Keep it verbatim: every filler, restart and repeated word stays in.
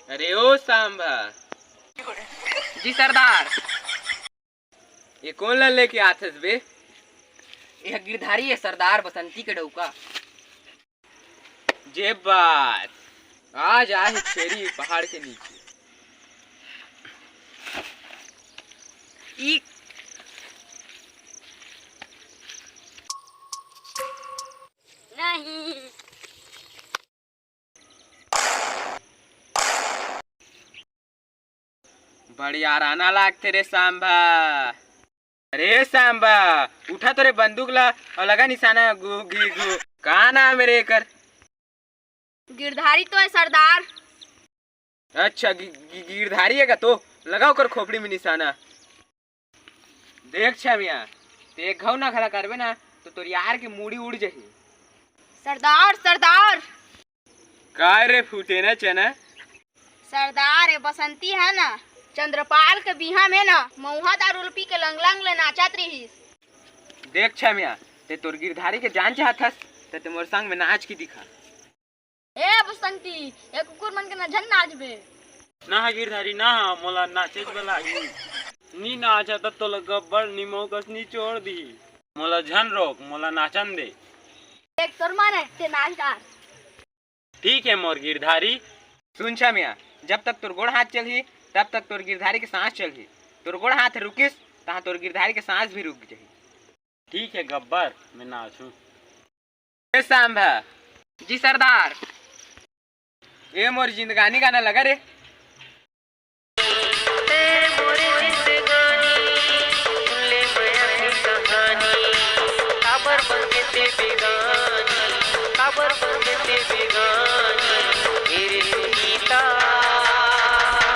अरे ओ सांभा। जी सरदार। ये कोन ला लेके आथस बे? ये गिरधारी है सरदार, बसंती के डौका। जे बात, आज आए हे छेरी पहाड़ के नीचे। ई नहीं। बड़ियाराना लागथे रे सांभा। अरे सांभा, उठा तो रे बंदूक ला अउ लगा निशाना, गु, घी, गु। का नाम हे रे एकर? गिरधारी तो हे सरदार। अच्छा, गि, गि, गिरधारी हे का? तो लगाव ओकर खोपड़ी में निशाना। देख छमिया, ते एक घाव ना खड़ा करबे ना, तो तोर यार के मूड़ी उड़ जाही। सरदार, सरदार। काय रे फूटेना चना? सरदार, ये बसंती हे ना, चंद्रपाल के बिहा में ना, मऊहा दारू ल पी के लंगलंग ले नाचत रिहिस। देख छमिया, ते तोर गिरधारी के जान चाहत हस, त ते मोर संग में नाच के दिखा। ए बसंती, ए कुकुर मन के ना झन नाचबे। ना हा गिरधारी, ना हा, मोला नाचेच वाला ही। नी नाचा त तोला गब्बर निमऊ कस निचोड़ दिही। मोला झन रोक, मोला नाचन दे। देख तोर मन हे, ते नाच डार। ठीक हे मोर गिरधारी। सुन छमिया, जब तक तोर गोड़ हाथ चलही, तब तक तोर गिरधारी के सांस चलही। तोर गोड़ हाथ रुकिस, तहाँ तोर गिरधारी के सांस भी रुक जाही। ठीक हे गब्बर, मैं नाचूं। ए सांभा। जी सरदार। ए मोर जिंदगानी गाना लगा रे।